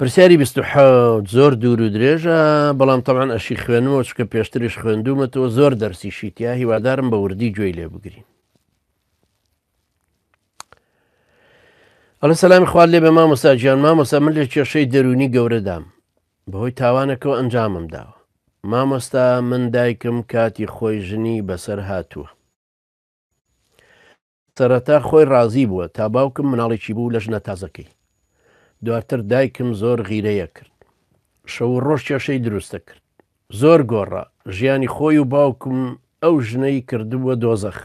پرسیاری 27 زۆر دوور و درێژە بەڵام تەبعەن ئەشی خوێنمەوە چونکە پێشتریش خوێندوومەتەوە زۆر دەرسیشی تیا هیوادارم بە وردی گوێی لێ بگرین. ئەڵێ سەلامی خوات لێ بێ مامۆستا گیان مامۆستا من لە کێشەی دەروونی گەورەدام بەهۆی تاوانێکەوە ئەنجامم داوە مامۆستا من دایکم کاتی خۆی ژنی بەسەر هاتووە سەرەتا خۆی ڕازی بووە تا باوکم مناڵێکی بوو لە ژنە تازەکەی دواتر دایکم زۆر غیرەیە کرد شەو و ڕۆژ کێشەی دروستە کرد زۆر گۆڕا ژیانی خۆی و باوکم ئەو ژنەی کردبووە دۆزەخ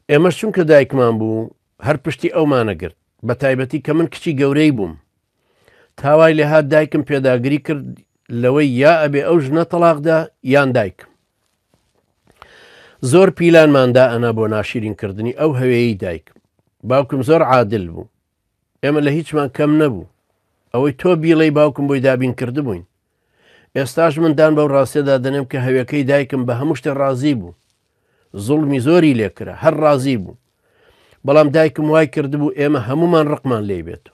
ئێمەش چونکە دایکمان بوو هەر پشتی ئەومانە گرت بە تایبەتی کە من کچی گەورەی بووم تاوای لێهات دایکم پێداگری کرد لەوەی یا ئەبێ ئەو ژنە تەلاقدا یان دایکم زۆر پیلانمان دائەنا بۆ ناشیرین کردنی ئەو هەوێی دایکم باوکم زۆر عادل بوو ئێمە لە هیچمان کەم نەبوو ئەوەی تۆ بیڵێی باوکم بۆی دابین کردبووین ئێستاش من دان بەو ڕاستیەدا دەنێم کە هەوێکەی دایکم بە هەموو شتێ ڕازی بوو زوڵمی زۆری لێکرا هەر ڕازی بوو بەڵام دایکم وای کردبوو ئێمە هەمومان ڕقمان لێی بێت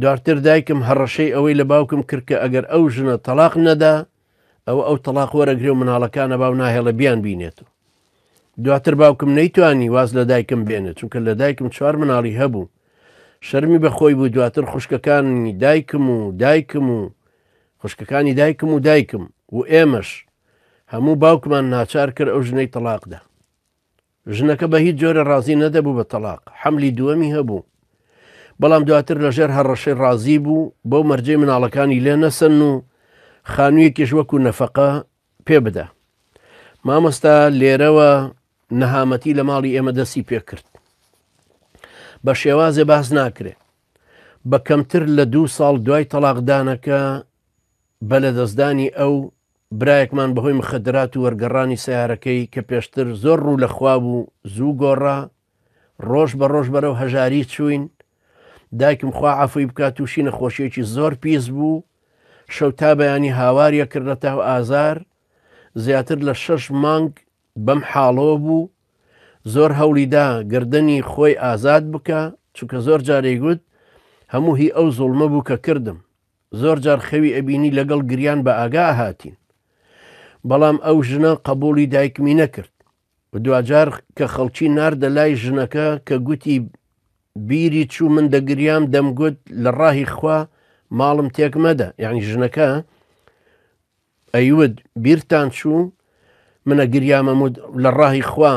دواتر دایکم هەڕەشەی ئەوەی لە باوکم کرد کە ئەگەر ئەو ژنە تەلاق نەدا ئەوە ئەو تەڵاق وەرەگرێ و مناڵەکانە باو ناهێڵێ بیان بینێتەوە دواتر باوکم نەیتوانی واز لە دایکم بێنێت چونکە لە دایکم چوار مناڵی هەبوو شەرمی بەخۆی بوو دواتر خوشکەکانی دایکم و دایکم و خوشکەکانی دایکم و دایکم و ئێمەش هەموو باوکمان ناچار کرد ئەو ژنەی تەلاقدا ژنەکە بە هیچ جۆرە ڕازی نەدەبوو بە تەڵاق، حەملی دووەمی هەبوو، بەڵام دواتر لەژێر هەڕەشەی ڕازی بوو بەو مەرجەی مناڵەکانی لێ نەسەن و خانوویەکیش وەکو نەفەقە پێ بدا. مامۆستا لێرەوە نەهامەتی لە ماڵی ئێمە دەستی پێ کرد. بە شێوازێ باس ناکرێ. بە کەمتر لە دوو ساڵ دوای تەڵاقدانەکە بە لەدەستدانی ئەو، برایەکمان بەهۆی مخدرات و وەرگەڕانی سەیارەکەی کە پێشتر زۆر ڕوو لە خوا بوو زوو گۆڕا، ڕۆژ بە ڕۆژ بەرەو هەژاری چووین، دایکم خوا عەفوی بکات تووشی نەخۆشیەکی زۆر پیس بوو، شەو تا بەیانی هاواری ئەکرد لە تاو ئازار، زیاتر لە شەش مانگ بەم حاڵەوە بوو، زۆر هەوڵی دا گەردەنی خۆی ئازاد بکا، چونکە زۆر جار ئەیگوت هەموو هی ئەو زوڵمە بوو کە کردم. زۆر جار خەوی ئەبینی لەگەڵ گریان بە ئاگا ئەهاتین بەڵام ئەو ژنە قەبوڵی دایکمی نەکرد و دواجار کە خەڵکی ناردە لای ژنەکە کە گوتی بیری چوو من دەگریام دەمگوت لە ڕاهی خوا ماڵم تێک مەدە یعنی ژنەکە ئەیوت بیرتان چوو منە گریامەموت لە ڕاهی خوا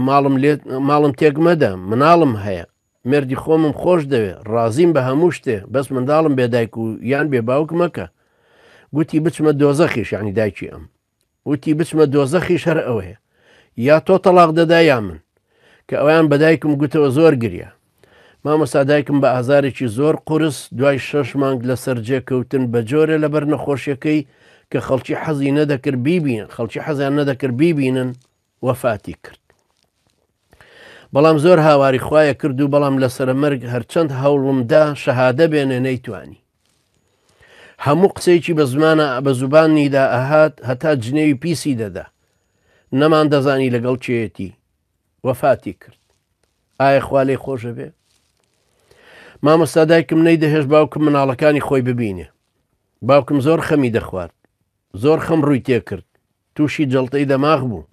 ماڵم لێت ماڵم تێک مەدە مناڵم هەیە مێردی خۆمم خۆش دەوێ ڕازیم بە هەموو شتێ بەس منداڵم بێ دایک و یان بێ باوک مەکە گوتی بچمە دۆزەخیش یعنی دایکی ئەم وتی بچمە دۆزەخیش هەر ئەوەیە یا تۆ تەڵاق دەدا یا من کە ئەویان بە دایکم گوتەوە زۆر گریا مامۆستا دایکم بە ئازارێکی زۆر قورس دوای شەش مانگ لەسەر جێ کەوتن بە جۆرێ لەبەر نەخۆشیەکەی کە خەڵکی حەزی نەدەکرد بیبین خەڵکی حەزیان نەدەکرد بیبینن وەفاتی کرد بەڵام زۆر هاواری خوایە کرد و بەڵام لەسەر مەرگ هەرچەند هەوڵمدا شەهادە بێنێ نەیتوانی هەموو قسەیەکی بە زمانە بە زوبانیدا ئەهات هەتا جنێوی پیسی دەدا نەمان دەزانی لەگەڵ کێیەتی وەفاتی کرد ئایا خوا لێی خۆشە بێ مامۆستا دایکم نەیدەهێشت باوکم مناڵەکانی خۆی ببینێ باوکم زۆر خەمی دەخوارد زۆر خەم ڕووی تێکرد تووشی جەڵتەی دەماغ بوو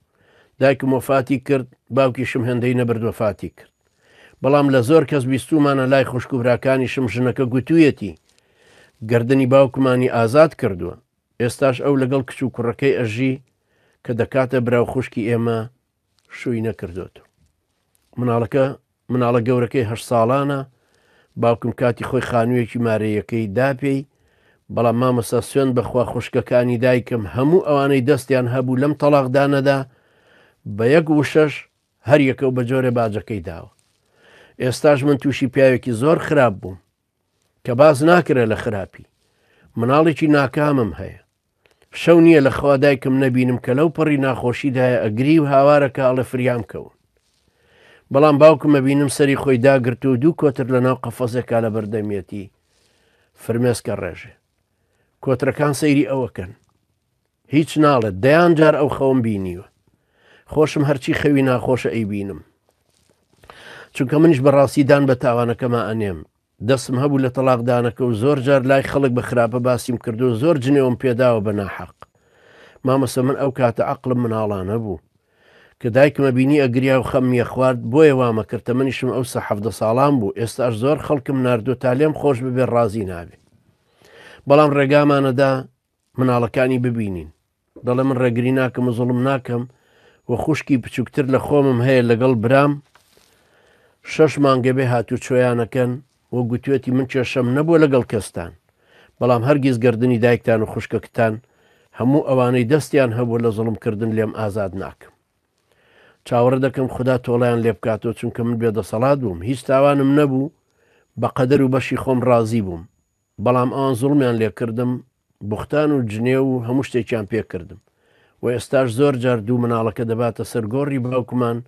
دایکم وەفاتی کرد باوکیشم هێندەی نەبرد وەفاتی کرد بەڵام لە زۆر کەس بیستومانە لای خوشک و براکانیشم ژنەکە گوتوویەتی گردنی باوکمانی ئازاد کردووە ئێستاش ئەو لەگەڵ کچ و کوڕەکەی ئەژی کە دەکاتە برا و خوشکی ئێمە شووی نەکردوێتەوە مناڵەکە مناڵە گەورەکەی هەشت ساڵانە باوکم کاتی خۆی خانوویەکی مارەیەکەی دا پێی بەڵام مامۆستا سوێند بەخوا خوشکەکانی دایکم هەموو ئەوانەی دەستیان هەبوو لەم تەڵاقدانەدا بە یەک وشەش هەر یەکە و بە جۆرێ باجەکەی داوە ئێستاش من تووشی پیاوێکی زۆر خراپ بووم کە باس ناکرێت لە خراپی مناڵێکی ناکامم هەیە شەو نییە لە خوا دایکم نەبینم کە لەو پەڕی ناخۆشیدایە ئەگری و هاوارەکە ئەڵێ فریام کەون بەڵام باوکم ئەبینم سەری خۆی داگرت و دوو کۆتر لە ناو قەفەزێکا لە بەردەمیەتی فرمێسکە ڕێژێ کۆترەکان سەیری ئەوەکەن هیچ ناڵێت دەیان جار ئەو خەوم بینیوە خۆشم هەرچی خەوی ناخۆشە ئەیبینم چونکە منیش بەڕاستی دان بە تاوانەکەما ئەنێم. دەستم هەبوو لە تەڵاقدانەکە و زۆر جار لای خەڵک بە خراپە باسیم کردو زۆر جنێوم پێداوە بە ناحەق. مامۆستا من ئەو کاتە عەقڵم مناڵانە بوو. کە دایکمە بینی ئەگریا و خەممی ئەخوارد بۆیە وامە کرد تەمەنیشم ئەوسا 17 ساڵان بوو ئێستاش زۆر خەڵکم ناردووە تا لێم خۆش ببێ ڕازی نابێ. بەڵام ڕێگامانەدا مناڵەکانی ببینین. دەڵێ من ڕێگری ناکەم و زوڵم ناکەم و خوشکی بچووکتر لە خۆمم هەیە لەگەڵ برام شەش مانگە بێ هاتوچۆیانەکەن و گوتوێتی من کێشەم نەبووە لەگەڵ کەستان بەڵام هەرگیز گردنی دایکتان و خوشکەکتان هەموو ئەوانەی دەستیان هەبوو لە زوڵمکردن لێم ئازاد ناکەم چاوەڕێ دەکەم خودا تۆڵەیان لێ بکاتەوە چونکە من بێدەسەڵات بووم هیچ تاوانم نەبوو بە قەدەر و بەشی خۆم ڕازی بووم بەڵام ئەوان زوڵمیان لێکردم بوختان و جنێو و هەموو شتێکیان پێکردم و ئێستاش زۆر جار دوو مناڵەکە دەباتە سەر گۆڕی باوکمان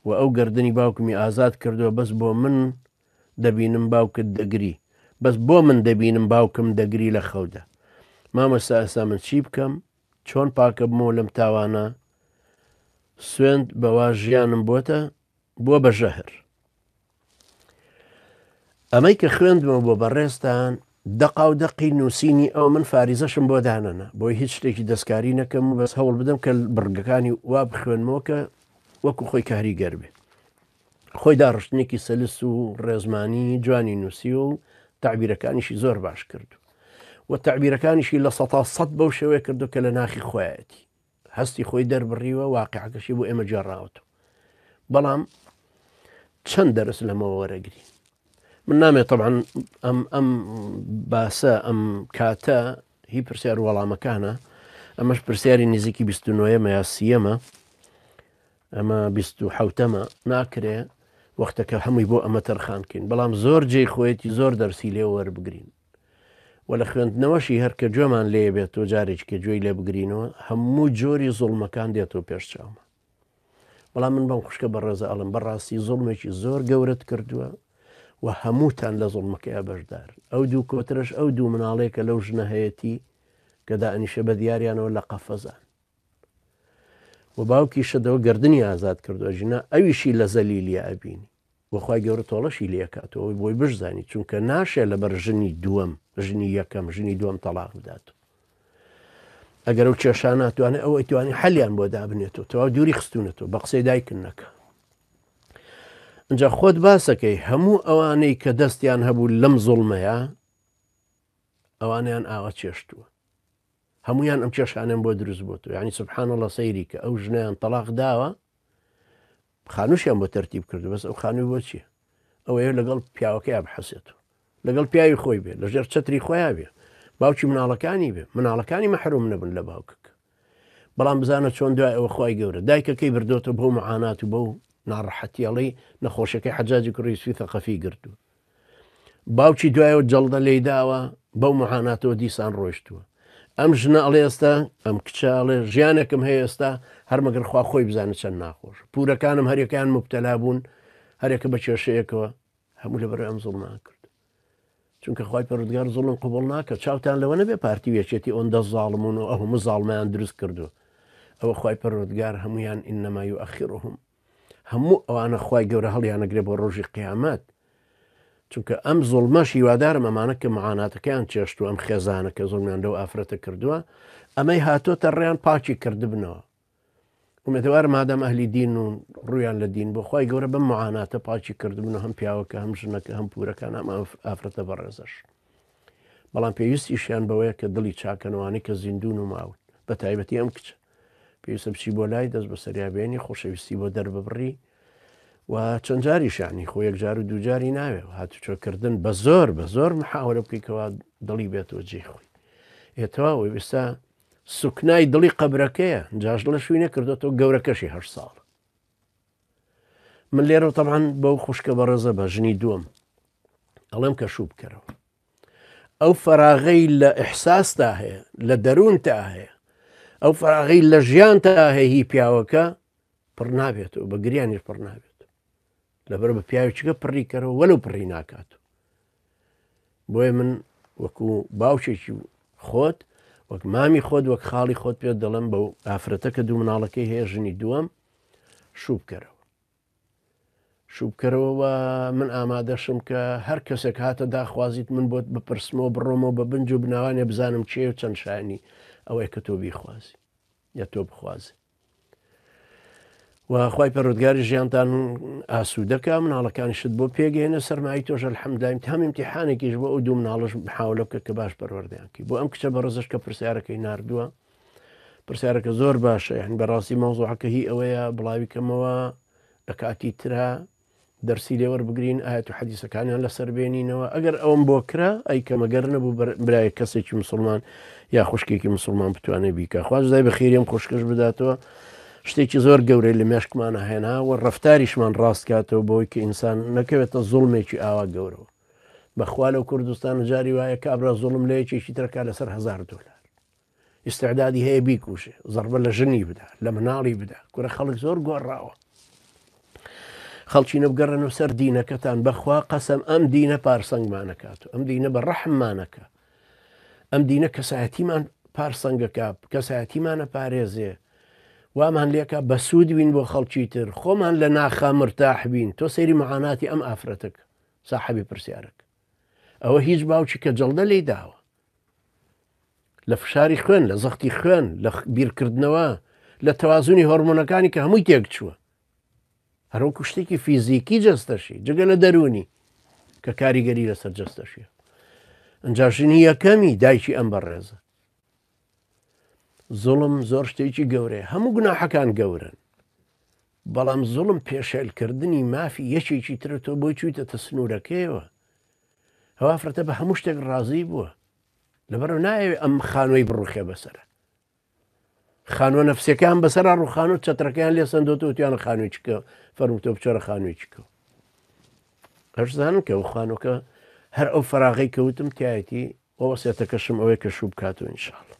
و ئەو گەردنی باوکمی ئازاد کردووە بەس بۆ من دەبینم باوکت دەگری بەس بۆ من دەبینم باوکم دەگری لە خەودا مامۆستا ئێستا من چی بکەم چۆن پاکەبمەوە لەم تاوانە سوێند بەوا ژیانم بۆتە بووە بە ژەهر. ئەمەی کە خوێندمەوە بۆ بەڕێزتان دەقاو دەقی نووسینی ئەو من فاریزەشم بۆ دانەنا بۆی هیچ شتێکی دەستکاری نەکەم و بەس هەوڵ بدەم کە بڕگەکانی وا بخوێنمەوە کە وەکو خۆی کاریگەر بێ خۆی داڕشتنێکی سەلس و ڕێزمانی جوانی نووسی و تعبیرەکانیشی زۆر باش کردو و تعبیرەکانیشی لە سەتا سەد بەو شێوەیە کردو کە لە ناخی خۆیەتی هەستی خۆی دەربڕیوە واقعەکەشی بۆ ئێمە گێڕاوەتەوە بەڵام چەند دەرس لەمەوە وەرەگری من نامێ طبعا ئەم ئەم باسە ئەم کاتە هی پرسیار وەڵامەکانە ئەمەش پرسیاری نزیکی 29ەمە یا سیەمە ئەمە 1970ەمە ناکرێ وەختەکە هەمووی بۆ ئەمە تەرخانکەین بەڵام زۆر جێی خۆیەتی زۆر دەرسی لێ وەربگرین وە لە خوێندنەوەشی هەر کە گوێمان لێ بێتەوە جارێکی کە گوێی لێ بگرینەوە هەموو جۆری زوڵمەکان دێتەوە پێش چاومان بەڵام من بەم خوشکە بەڕێزە ئەڵم بەڕاستی زوڵمێکی زۆر گەورەت کردووە و هەمووتان لە زوڵمەکەیا بەشدار ئەو دوو کۆترەش ئەو دوو مناڵێکە لەو ژنە هەیەتی کە دانیشە بە دیاریانەوە لە قەفەزان و باوکی شەدەوە گردنی ئازاد کردووە ژنە ئەویشی لە زەلیلیە ئەبینی وە خوای گەورە تۆڵەشی لێ ئەکاتەوە بۆی بشزانی چونکە ناشێ لەبەر ژنی دووەم ژنی یەکەم ژنی دووەم تەلاق بدات ئەگەر ئەو کێشانە توانێت ئەو ئەیتوانی حەلیان بۆ دابنێتەوە تەواو دووری خستونەتەوە بە قسەی دایکن نەکە اینجا خۆت باسەکەی هەموو ئەوانەی کە دەستیان هەبوو لەم زوڵمەیە ئەوانیان ئاوا چێشتووە هەمویان ئەم کێشانیان بۆ دروست بۆ تۆ یعنی سبحان الله سەیری کە ئەو ژنیان تەلاق داوە خانووشیان بۆ تەرتیب کردو بەس ئەو خانووی بۆ چییە؟ ئەوەیە لەگەڵ پیاوەکەیا بحەسێتەوە لەگەڵ پیاوی خۆی بێ لەژێر چەتری خۆیان بێ باوکی مناڵەکانی بێ مناڵەکانی مەحروم نەبن لە باوکەکە بەڵام بزانە چۆن دوای ئەوە خوای گەورە دایکەکەی بردۆتەوە بەو معانات و بەو ناڕەحەتیەڵی نەخۆشەکەی حەجاجی کوڕی یوسفی ثەقەفی گرتووە باوکی دوایەوە جەڵدە لێیداوە بەو معاناتەوە دیسان ڕۆیشتووە ئەم ژنە ئەڵێ ئێستا ئەم کچە ئەڵێ ژیانێکم هەیە ئێستا هەر مەگەر خوا خۆی بزانێت چەند ناخۆش پورەکانم هەریەکەیان مبتەلا بوون هەرێکە بە کێشەیەکەوە هەموو لەبەر ئەم زوڵمان کرد چونکە خوای پەروەردگار زوڵم قبوڵ ناکە چاوتان لەوە نەبێ پارتی و یەکێتی ئەوەندە زاڵمون و ئەو هەموو زاڵمەیان دروست کردو ئەوە خوای پەروەردگار هەمویان ئینەما یؤخرهم هەموو ئەوانە خوای گەورە هەڵیانەگرێ بۆ ڕۆژی قیامەت چونکە ئەم زوڵمەش هیوادارم ئەمانە کە معاناتەکەیان چێشتووە ئەم خێزانە کە زوڵمیان لەو ئافرەتە کردووە ئەمەی هاتۆتە ڕێیان پاکی کردبنەوە ئومێدەوارم مادام ئەهلی دین و ڕویان لە دین بۆ خوای گەورە بەم معاناتە پاکی کردبن و هەم پیاوەکە هەم ژنەکە هەم پورەکان هەم ئافرەتە بەڕێزەش بەڵام پێویستیشیان بەوەیە کە دڵی چاکەنەوانی کە زیندون و ماون بە تایبەتی ئەم کچە پێویستە بچی بۆ لای دەست بەسەریا بێنی خۆشەویستی بۆ دەرببڕی و چەند جاریشانی خۆ یەکجار و دووجاری ناوێ هاتوچۆکردن بە زۆر بە زۆر محاوەرە بکەیتەوە دڵی بێتەوە جێ خۆی ئێتەواوە ئێستا سوکنای دڵی قەبرەکەیە جاش لە شووی نەکردێتەوە گەورەکەشی هە ساڵ من لێرە تەبعەن بەو خوشکە بەڕێزە بە ژنی دووەم ئەڵێم کە شوو بکەرەوە ئەو فەراغەی لە ئیحساستا هەیە لە دەروونتا هەیە ئەو فەراغەی لە ژیانتا هەیە هی پیاوەکە پڕ نابێتەوە بە گریانیش پڕ نابێت لەبەر بە پیاوێکە پڕی کەرەوە وەلو پڕی ناکات بۆیە من وەکو باوکێکی خۆت وەک مامی خۆت وەک خاڵی خۆت پێت دەڵێم بەو ئافرەتە کە دوو مناڵەکەی هەیە ژنی دووەم شوو بکەرەوە. شوو بکەرەوە و من ئامادەشم کە هەر کەسێک هاتە داخوازیت من بۆت بپرسمەوە بڕۆمەوە بە بنج و بناوانێ بزانم کێ و چەند شایانی ئەوەیە کە تۆ بیخوازی یا تۆ بخوازی و خوای پەروەردگاری ژیانتان ئاسوودەکە مناڵەکانیشت بۆ پێگەێنە سەرمایی تۆش الحمدلله هەم امتحانێکیش بۆ ئەو دوو مناڵش محاولە بکە کە باش پەروەردەیان کەی بۆ ئەم کچە بەڕێزش کە پرسیارەکەی ناردووە پرسیارەکە زۆر باشە یعنی بەڕاستی مەوزوعەکە هی ئەوەیە بڵاوی کەمەوە لە کاتی ترا دەرسی لێ وەربگرین ئاەت و حەدیسەکانیان لەسەر بێنینەوە ئەگەر ئەوم بۆ کرا ئەی کەمە گەر نەبوو برای کەسێکی مسلمان یا خوشکێکی مسلمان بتوانێت بیکە خوا جزای بەخێری ئەم خوشکەش بداتەوە شتێکی زۆر گەورەی لە مێشکمانە هێنا و ڕەفتاریشمان ڕاست کاتەوە بۆی کە ئینسان نەکەوێتە زوڵمێکی ئاوا گەورەوە بەخوا لەو کوردستان جاری وایە کابرا زوڵم لە یەکێکی ترەکە لەسەر هەزار دۆلار ئیستعدادی هەیە بیکوژێ، زەڕبە لە ژنی بدا، لە مناڵی بدا، کورە خەڵک زۆر گۆڕاوە. خەڵکینە بگەڕێنەوە سەر دینەکەتان بەخوا قەسەم ئەم دینە پارسەنگمانەکات و ئەم دینە بە ڕەحممانەکە ئەم دینە کەسایەتیمان پارسەنگەکە کەسایەتیمانە پارێزێ وامان لێکا بە سوود بین بۆ خەڵکی تر خۆمان لە ناخا مرتاح بین تۆ سەیری معاناتی ئەم ئافرەتەکە ساحەبی پرسیارەکە ئەوە هیچ باوکی کە جەڵدە لی داوە لە فشاری خوێن لە زەختی خوێن لە بیرکردنەوە لە تەوازنی هۆرمۆنەکانی کە هەمووی تێک چووە هەروەکو شتێکی فیزیکی جەستەشی جگە لە دەروونی کە کاریگەری لەسەر جەستەشیە ئەجا ژنی یەکەمی دایکی ئەم بەڕێزە زوڵم زۆر شتێکی گەورەیە هەموو گوناحەکان گەورن بەڵام زوڵم پێشێلکردنی مافی یەکێکی ترە تۆ بۆی چوویتەتە سنوورەکەیەوە ئەو ئافرەتە بە هەموو شتێک ڕازی بووە لەبەرەوە نایەوێ ئەم خانووی بڕوخێ بەسەرە خانووە نەفسەکان بەسەر ڕوخان و چەترەکەیان لێ سندۆتەوە تویان خانووی چکە فەرمو تۆ بچۆرە خانووی چکە هەرزانم کە ئەو خانووکە هەر ئەو فراغی کەوتم تایەتی ئەو وەسێتەکەشم ئەوەی کە شوو بکاتەوە ئینشاءاللە.